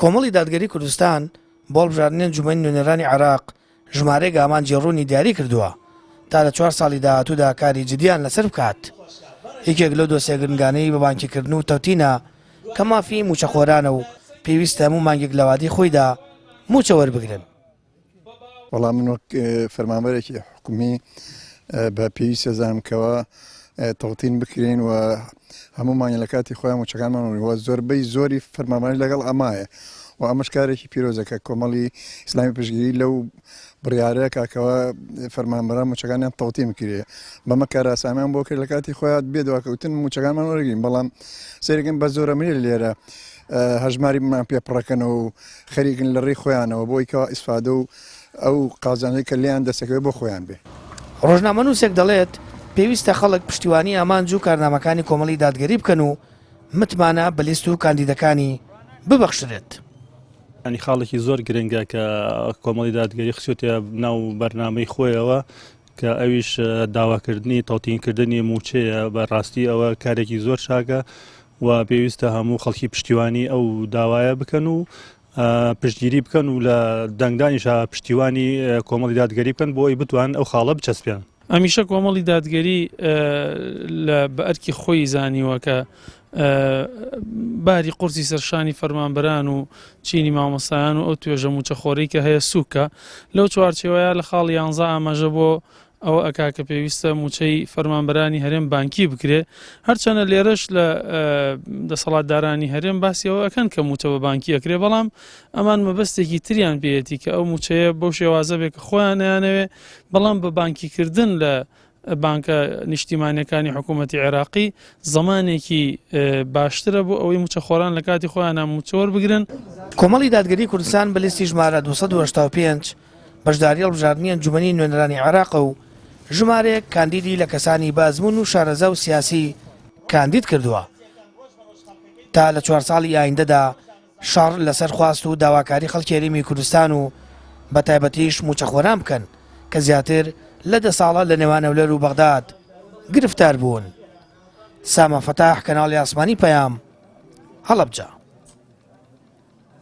کۆمەڵی دادگەری کوردستان بۆ هەڵبژاردنی ئەنجومەنی نوێنەرانی عێراق ژمارەیەک ئامانجی ڕوونی دیاری کردووە تا لە چوار ساڵی داهاتوودا کاری جدیان لەسەر بکات. یەکێک لەو دۆسیە گرنگانەی بە بانکیکردن و تەوتینە کە مافی مووچەخۆرانە و پێویستە هەموو مانگێک لە وادەی خۆیدا مووچە وەربگرن. وەڵا من وەک فەرمانبەرێکی حکومی بە پێویست دەزانم کەوا تەوتین بکرێن و هەموو مانگە لە کاتی خۆیان مووچەکانمان وەرگرن و زۆربەی زۆری فەرمانبەرانی لەگەڵ ئەمایە و ئەمەش کارێکی پیرۆزە کە کۆمەڵی ئیسلامی پشتگیری لەو بڕیارە کا کەوا فەرمانبەران مووچەکانیان تەوتین بکرێ بەمە کارئاسانیان بۆ کرد لە کاتی خۆیان بێ دواکەوتن مووچەکانمان وەرگرین بەڵام سەیرەکەن بە زۆرەملێ لێرە هەژماری مان پێ پڕەکەنەوە و خەریکن لە ڕێی خۆیانەوە بۆی کەوا ئیسفادە و ئەو قازانجەی کە لێیان دەستەکەوێت بۆ خۆیان بێ. ڕۆژنامەنووسێک دەڵێت، پێویستە خەڵک پشتیوانی ئامانج و کارنامەکانی کۆمەڵی دادگەری بکەن و متمانە بە لیست و کاندیدەکانی ببەخشرێت. یانی خاڵێکی زۆر گرنگە کە کۆمەڵی دادگەری خستووەتە ناو بەرنامەی خۆیەوە کە ئەویش داواکردنی تەوتینکردنی مووچەیە، بە ڕاستی ئەوە کارێکی زۆر چاکە و پێویستە هەموو خەڵکی پشتیوانی ئەو داوایە بکەن و پشتگیری بکەن و لە دەنگدانیشا پشتیوانی کۆمەڵی دادگەری بکەن بۆ ئەوی بتوان ئەو خاڵە بچەسپێن. هەمیشە کۆمەڵی دادگەری لە بە ئەرکی خۆی زانیوە کە باری قورسی سەرشانی فەرمانبەران و چینی مامۆستایان و ئەو توێژە مووچەخۆرەی کە هەیە سووکە لەو چوارچێوەیە لە خاڵی یانزە ئاماژە بۆ ئەوە ئەکا کە پێویستە مووچەی فەرمانبەرانی هەرێم بانکی بکرێ، هەرچەنە لێرەش لە دەسەڵاتدارانی هەرێم باسی ئەوە ئەکەن کە مووچە بە بانکی ئەکرێ، بەڵام ئەمان مەبەستێکی تریان پێیەتی کە ئەو مووچەیە بەو شێوازە بێ کە خۆیان ئەیانەوێ، بەڵام بە بانکیکردن لە بانکە نیشتیمانیەکانی حکوومەتی عێراقی زەمانێکی باشترە بۆ ئەوەی مووچەخۆران لە کاتی خۆیانا مووچە وەربگرن. کۆمەڵی دادگەری کوردستان بە لیستی ژمارە 285 بەشداری هەڵبژاردنی ئەنجومەنی نوێنەرانی عێراقە و ژمارەیەک کاندیدی لە کەسانی بە ئەزموون و شارەزا و سیاسی کاندید کردووە تا لە چوار ساڵی ئایندەدا شەڕ لەسەر خواست و داواکاری خەڵکی هەرێمی کوردستان و بە تایبەتیش مووچەخۆران بکەن کە زیاتر لە دە ساڵە لە نێوان هەولێر و بەغداد گرفتار بوون. سامان فەتاح، کەناڵی ئاسمانی پەیام، هەڵەبجە.